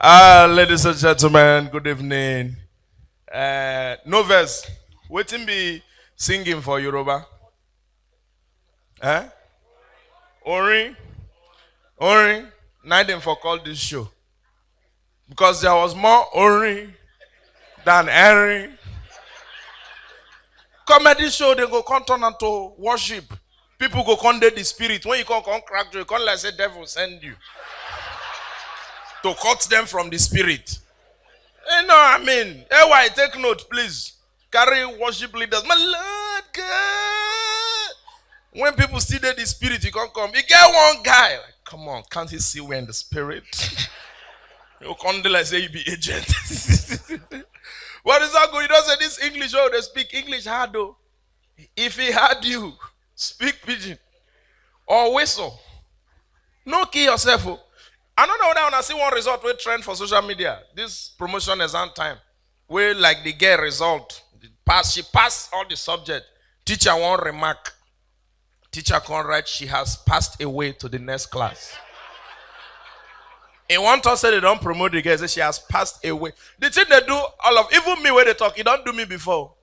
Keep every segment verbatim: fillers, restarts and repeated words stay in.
Ah, ladies and gentlemen, good evening. Uh, no verse. Wetin be singing for Yoruba? Eh? Orin? Orin? Na dem for call this show. Because there was more orin than erin. Comedy show, they go come turn am to worship. People go come dey the spirit. When you come, come crack joke, come like say devil send you to cut them from the spirit. You know what I mean? A Y, take note, please. Carry worship leaders. My Lord God. When people still dey the spirit, you can't come. You get one guy. Like, come on, can't he see we're in the spirit? You come dey like say you be agent. What is that good? You don't say this English, oh, they speak English hard though. If he had you, speak pidgin or whistle. No kill yourself. Oh. I don't know that when I see one result will trend for social media. This promotion exam time. Where like the girl result. Pass, she passed all the subject. Teacher won't remark. Teacher can't write, she has passed away to the next class. In one talk, say they don't promote the girl, say she has passed away. The thing they do, all of even me where they talk, it don't do me before.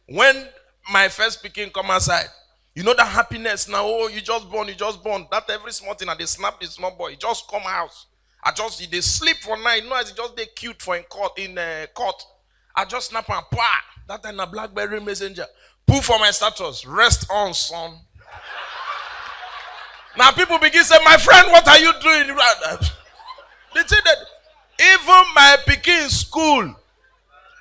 When my first pikin come outside, you know that happiness now. Oh, you just born, you just born. That every small thing, and they snap the small boy. He just come house. I just they sleep for night. No, as he just they cute for in court in uh, court. I just snap and pa. That time a BlackBerry messenger. Put for my status. Rest on, son. Now people begin say, my friend, what are you doing? The thing that even my pikin school.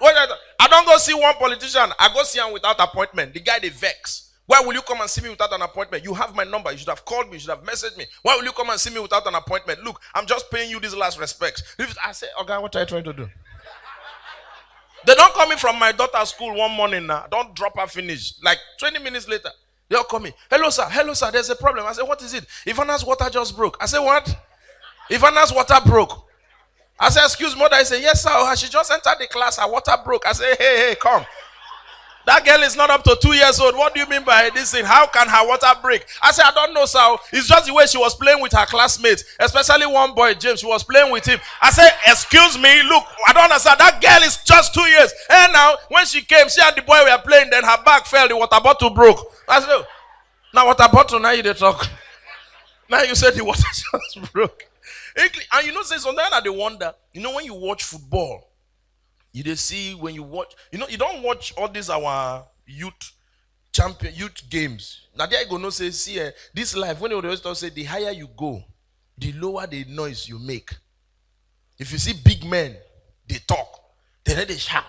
What I, I don't go see one politician. I go see him without appointment. The guy they vex. Why will you come and see me without an appointment? You have my number. You should have called me. You should have messaged me. Why will you come and see me without an appointment? Look, I'm just paying you this last respect. If I say, okay, what are you trying to do? They don't call me from my daughter's school one morning now. Don't drop her finish. Like twenty minutes later, they all call me. Hello, sir. Hello, sir. There's a problem. I said, what is it? Ivana's water just broke. I said, what? Ivana's water broke. I said, excuse mother. He said, yes, sir. Oh, she just entered the class. Her water broke. I said, hey, hey, come. That girl is not up to two years old. What do you mean by this thing? How can her water break? I said, I don't know, sir. It's just the way she was playing with her classmates, especially one boy, James. She was playing with him. I said, excuse me, look, I don't understand. That girl is just two years. And now, when she came, she and the boy were playing, then her bag fell, the water bottle broke. I said, oh, now water bottle, now you dey talk. Now you said the water just broke. And you know, say sometimes I dey wonder, you know, when you watch football, you dey see when you watch, you know, you don't watch all these our youth champion, youth games. Now there you go, no say, see, eh, this life, when they always talk, say, the higher you go, the lower the noise you make. If you see big men, they talk, they let they shout.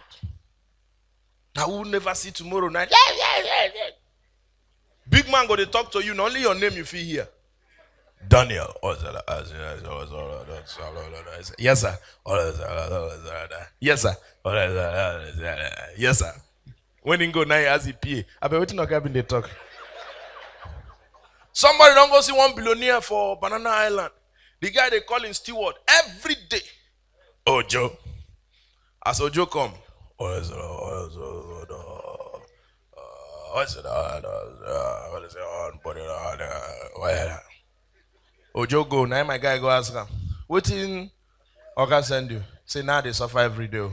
Now who never see tomorrow night? Yeah, yeah, yeah, yeah. Big man go they talk to you, not only your name you feel here. Daniel. Yes, sir. Yes, sir. Yes, sir. When he go now, he has the P A. I bet wetin Oga been dey talk. Somebody don't go see one billionaire for Banana Island. The guy they call him steward every day. Ojo. As Ojo come. Ojo go. Now my guy go ask him. Wetin Oga send you? Say now they suffer every day. Oh.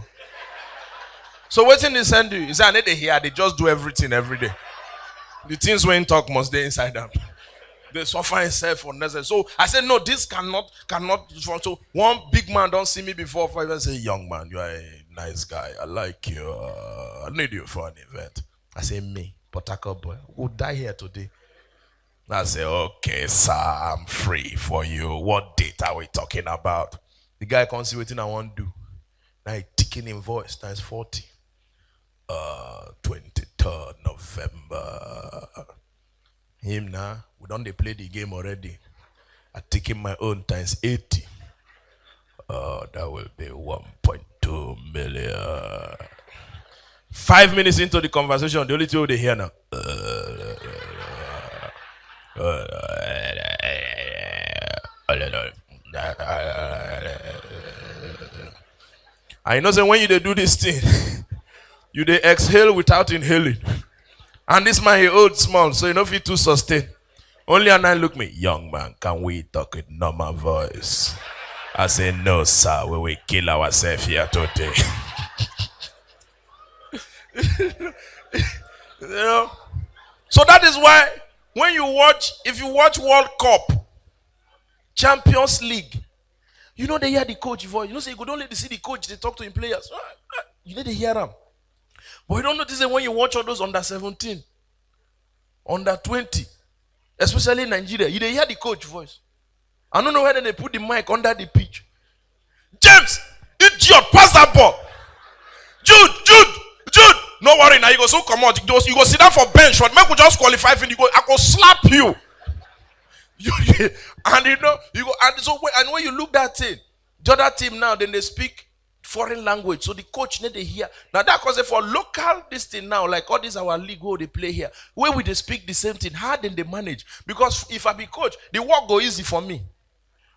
So wetin they send you? He say I need to hear. They just do everything every day. The things when talk must they inside them. They suffer himself unnecessary. So I said, no, this cannot, cannot. So one big man don't see me before. For even say, young man, you are a nice guy. I like you. Uh, I need you for an event. I say, me, Port Harcourt boy, who die here today. I say, okay, sir, I'm free for you. What date are we talking about? The guy can't see what I want to do. Now he ticking in voice times forty. Uh, twenty-third November. Him now, we don't they play the game already. I taking my own times eighty. Uh, that will be one point two million. Five minutes into the conversation, the only thing they hear now. And you know, say when you they do this thing, you they exhale without inhaling. And this man he old small, so you know if he too sustain. Only and I look me, young man, can we talk in normal voice? I say, "No, sir, we will kill ourselves here today." You know? So that is why when you watch, if you watch World Cup, Champions League, you know they hear the coach voice. You know, say you could only see the coach, they talk to him players. You know they hear them. But you don't notice that when you watch all those under seventeen, under twenty, especially Nigeria, you dey hear the coach voice. I don't know whether they put the mic under the pitch. "James, idiot, pass that ball. Jude, Jude, Jude." "No worry now, you go soon come out. You go, you go sit down for bench, but make we just qualify for you. Go, I go slap you." You, and you know, you go, and so when, and when you look that thing, the other team now, then they speak foreign language. So the coach need to hear. Now that cause for local this thing now, like all this our league where they play here, where we they speak the same thing, how then they manage? Because if I be coach, the work go easy for me.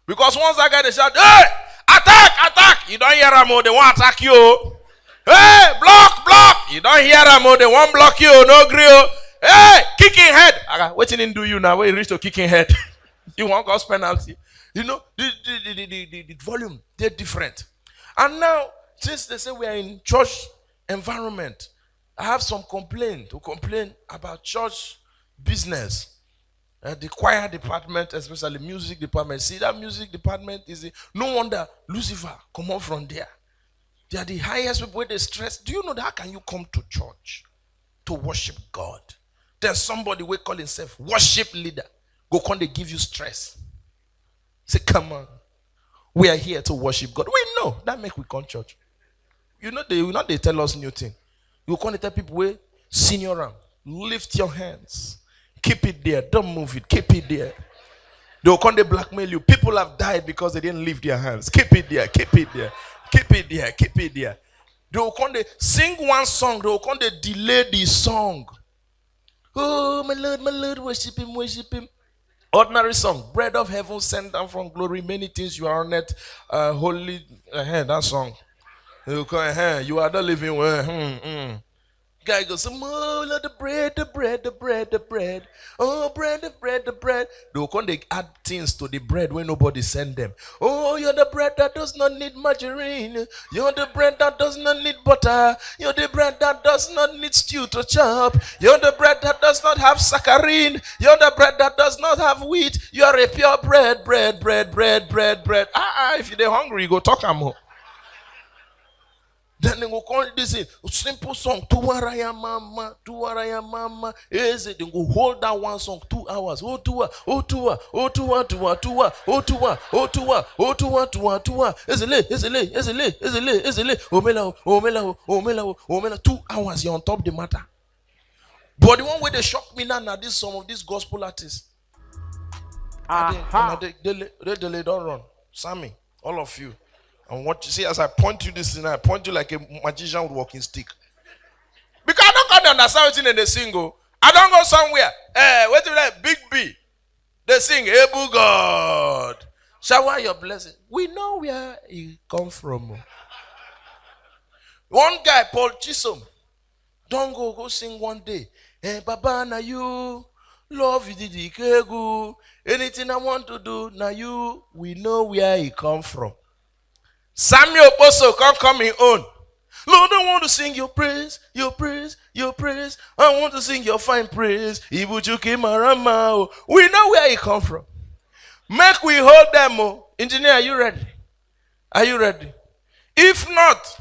Because once that guy they shout, "Hey, attack, attack!" You don't hear am o, they won't attack you. "Hey, block, block!" You don't hear am o, they won't block you, no gree o. "Hey, kicking head!" Aga, wetin him do you now? When you reach to kicking head, you won't cause penalty. You know, the, the, the, the, the, the volume, they're different. And now, since they say we are in church environment, I have some complaint to complain about church business. Uh, the choir department, especially music department. See, that music department is a, no wonder Lucifer come out from there. They are the highest people where they stress. Do you know that? How can you come to church to worship God? There's somebody will call himself worship leader. Go come, they give you stress. Say, "Come on. We are here to worship God." We know that make we come church. You know they will not they tell us new thing. You come to tell people, "Wait, senior am, lift your hands. Keep it there. Don't move it. Keep it there." They will come, they blackmail you. People have died because they didn't lift their hands. "Keep it there. Keep it there. Keep it there. Keep it there." They will come, they sing one song. They will come, they delay the song. "Oh, my Lord, my Lord, worship him, worship him." Ordinary song. "Bread of heaven sent down from glory. Many things you are on earth. Uh, holy." Uh, that song. You come, uh, "You are the living word." Hmm, hmm. Guy goes, "Oh, Lord, the bread, the bread, the bread, the bread. Oh, bread, the bread, the bread." They will come, they add things to the bread when nobody send them. "Oh, you're the bread that does not need margarine. You're the bread that does not need butter. You're the bread that does not need stew to chop. You're the bread that does not have saccharin. You're the bread that does not have wheat. You're a pure bread, bread, bread, bread, bread, bread." Ah, ah, if you're hungry, you go talk am o. Then they go call this thing, simple song, "Tuwaraya mama, tuwaraya mama." Is it? They go hold that one song two hours. "Oh, tuwa, oh, tuwa, oh, tuwa, tuwa, tuwa, oh, tuwa, oh, tuwa, oh, tuwa, tuwa, tuwa." Ezele, ezele, ezele, ezele, ezele. Omela, o, omela, o, omela, o, omela. Two hours, you're on top the matter. But the one where they shock me now, now this some of these gospel artists. Aha. They, they, they, they, they don't run. Sammy, all of you. And what you see as I point you this thing, I point you like a magician with walking stick. Because I don't come understand wetin dem dey sing o. I don go somewhere. Eh, wetin be that? Big B. They sing, "Able God, shower your blessing." We know where he come from o. One guy, Paul Chisom, don go, go sing one day. "Eh, Baba, na you. Love you, Didi Kegu. Anything I want to do, na you." We know where he come from. Sammy Okposo come, come him own. "Lord, I want to sing your praise, your praise, your praise. I want to sing your fine praise. Ibujuki Marama." Oh. We know where he come from. Make we hold them. Oh. Engineer, are you ready? Are you ready? If not,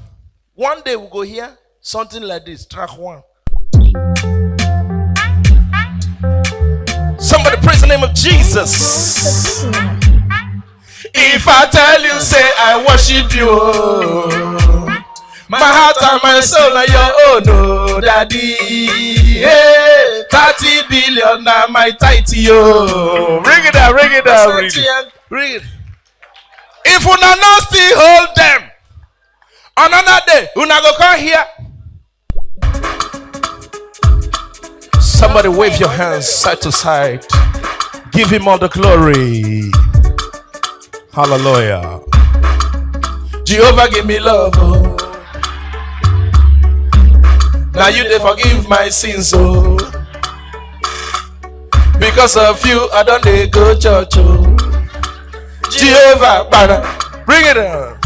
one day we go hear something like this. Track one. Somebody praise the name of Jesus. If I tell you, say I worship you, oh. My heart and my soul are your own, oh, daddy. Hey, thirty billion na my tithe, yo. Ring it out, ring it out, ring it. Ring it. If una no still hold them, another day, una go come here. Somebody wave your hands side to side. Give him all the glory. Hallelujah. Jehovah, give me love. Oh. Now you dey forgive my sins, oh. Because of you, I don't dey go church, oh. Jehovah, para. Bring it down.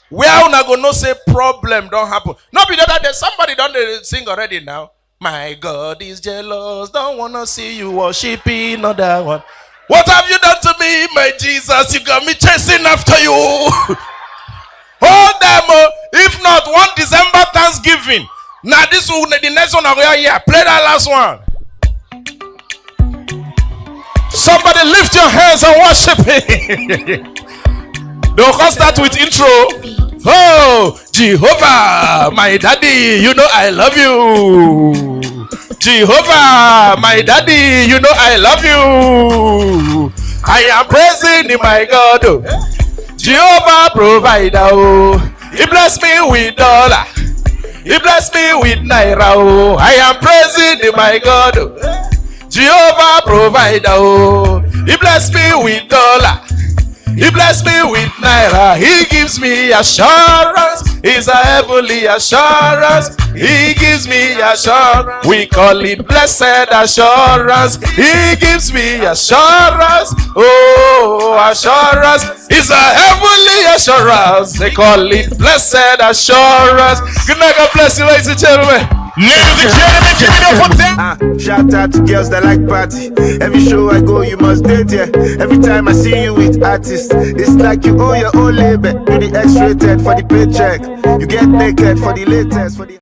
Where una go know say problem don happen? No be the other day somebody don dey sing already now. My God is jealous, don't wanna see you worshiping another one. What have you done to me, my Jesus? You got me chasing after you. Hold them, oh. If not, one December Thanksgiving. Now this one, the next one I will hear. Play that last one. Somebody lift your hands and worship him. Don't come start with intro. Oh, Jehovah, my daddy, you know I love you. Jehovah, my daddy, you know I love you. I am praising my God. Oh. Jehovah provider. Oh. He bless me with dollar. He bless me with naira. Oh. I am praising my God. Oh. Jehovah provider. Oh. He bless me with dollar. He bless me with naira. He gives me assurance. It's a heavenly assurance. He gives me assurance. We call it blessed assurance. He gives me assurance. Oh, assurance. It's a heavenly assurance. They call it blessed assurance. Good night. God bless you, ladies and gentlemen. Ladies and gentlemen, give it up for them. Ah, shout out to girls that like party. Every show I go, you must date, yeah. Every time I see you with artists, it's like you own your own label. Do the X-rated for the paycheck. You get naked for the latest, for the